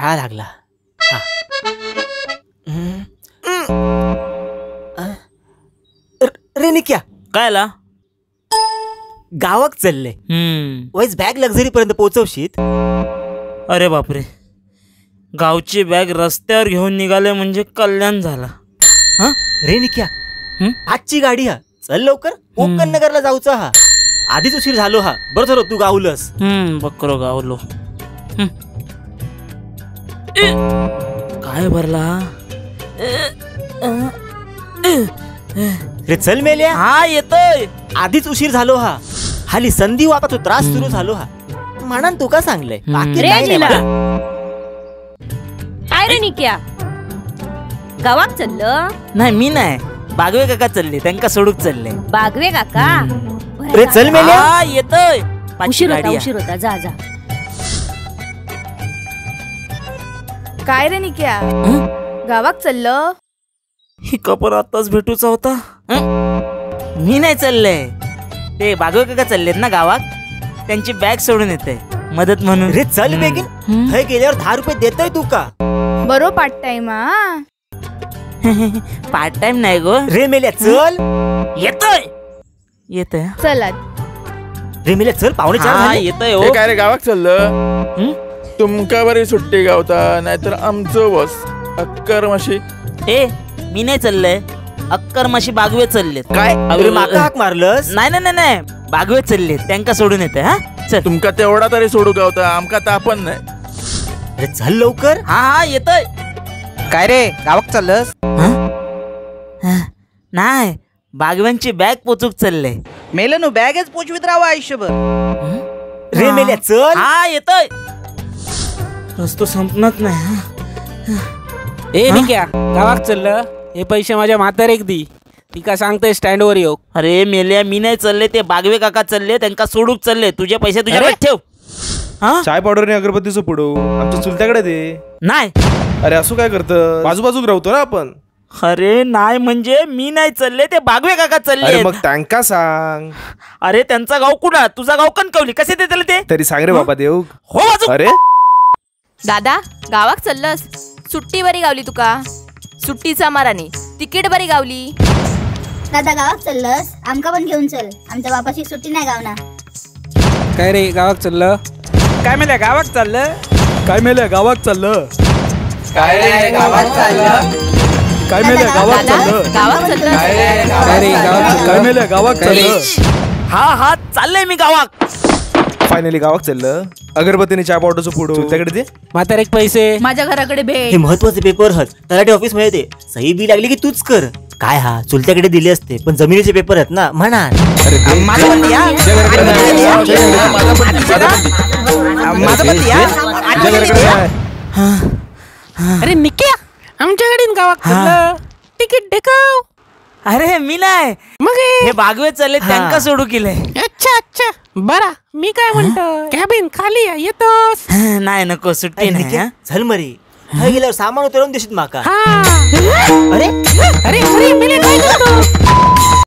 कंटाळा लागला. रे निक्या, काय आला? गावाक चालले. वैस बॅग लक्झरी पर्यंत पोहोचवशीत. अरे बापरे, गावची बॅग रस्त्यावर घेऊन निघाले म्हणजे कल्याण झाला. रे निक्या, आजची गाडी हा, चल लवकर कोकण नगरला जाऊचा हा. आधीच उशीर झालो हा. बरं झालं तू गावलंस. बकरो गावलो. काय भरला रे? चल मेल्या. हा येतोय. आधीच उशीर झालो हा. हाली संधी वापाचा त्रास सुरू झालो हा. म्हणान तुका सांगलंय. काय रे निक्या, गावाक चाललं? नाही मी नाही, बागवे काका चालले, त्यांका सोडूक चालले. बागवे काका? रे चल मेल्या. येतोय. उशीर होता, उशीर होता, जा जा. काय रे निक्या, गावाक चाललं? ही कपर आताच भेटूचा होता. मी नाही चालले, ते बागवे काका चाललेत ना गावात, त्यांची बॅग सोडून येते मदत म्हणून. रे चल बेगीन, थंय गेल्यावर 10 रुपये देतोय तू का? बरो पार्ट टाइम. हा पार्ट टाइम नाही गो. रे मेल्या चल. येतोय येतोय, चला. रे मेल्या चल, 3:45 झाले. येतोय. हे काय रे गावाक चाललं? तुमका बरी सुट्टी गावता, नाहीतर आमचं बस अक्कर माशी. ए मी नाही चाललंय, अक्कर माशी बागवे चालले. काय अरे माका हाक मारलंस? नाही नाही नाही, बागवे चालले, त्यांका सोडून येते. हा चल. तुमका तेवढा तरी सोडू गावता, आमका तापन नाही. अरे चल लवकर. हा हा येतोय. काय रे गावाक चाललंस? नाही, बागव्यांची बॅग पोचूक चालले. मेलं नु बॅगच पोचवीत राहावं आयुष्यभर. रे मेल्या चल. हा येतोय. रस्तो संपणार नाही. ए निक्या, गावाक चाललं? हे पैसे माझ्या म्हातारेक दी, तिका सांगते स्टँडवर येऊ. अरे मेल्या मी नाही चालले, ते बागवे काका चालले, त्यांका सोडूक चालले. तुझे पैसे तुझ्याकडे ठेव. चाय पावडर आणि अगरबत्तीचं पुडो आमच्या चुलत्याकडे दे. नाही. अरे असं काय करतं, बाजूबाजूक राहतो ना आपण. अरे नाही म्हणजे मी नाही चालले, ते बागवे काका चालले. मग त्यांका सांग. अरे त्यांचा गाव कुणा, तुझा गाव कणकवली, कसे देतील ते? तरी सांग रे बाबा देऊ. हो बाजू. अरे दादा गावाक चाललंस? सुट्टी बरी गावली तुका? सुट्टीचा माराने तिकीट बरी गावली. दादा गावाक चाललंस? आमका पण घेऊन चल, आमच्या बापाची सुट्टी नाही गावना. काय रे गावाक चाललं? काय मेल्या गावाक चाललं? काय मेल्या गावाक चाललं? काय रे गावाक चाललं? काय मेल्या गावाक चाललं? गावाक चाललं? काय रे गावाक? काय मेल्या गावाक चाललं? हा हा चाललंय मी गावाक. फायनली गावाक चाललं. अगरबत्तीने चाय पावडरचं पुडो चुलत्याकडे दे. म्हातारेक पैसे माझ्या घराकडे भेट. हे महत्वाचे पेपर हत, तलाठी ऑफिस मध्ये दे. सही बी लागली की तूच कर. काय हा चुलत्याकडे दिले असते, पण जमिनीचे पेपर आहेत ना म्हणा. अरे निक्या, आमच्याकडे गावाक चाललं, तिकीट देखाव. अरे मी नाही, मग हे बागवे चालले, त्यांका सोडू केले. अच्छा अच्छा बरा, मी काय म्हणतो कॅबिन खाली आहे, येतोस? नाही नको, सुट्टी नाही. चल मरी, थंय गेल्यावर सामान उतरवून देशीत माका. अरे अरे अरे मेले काय करतो?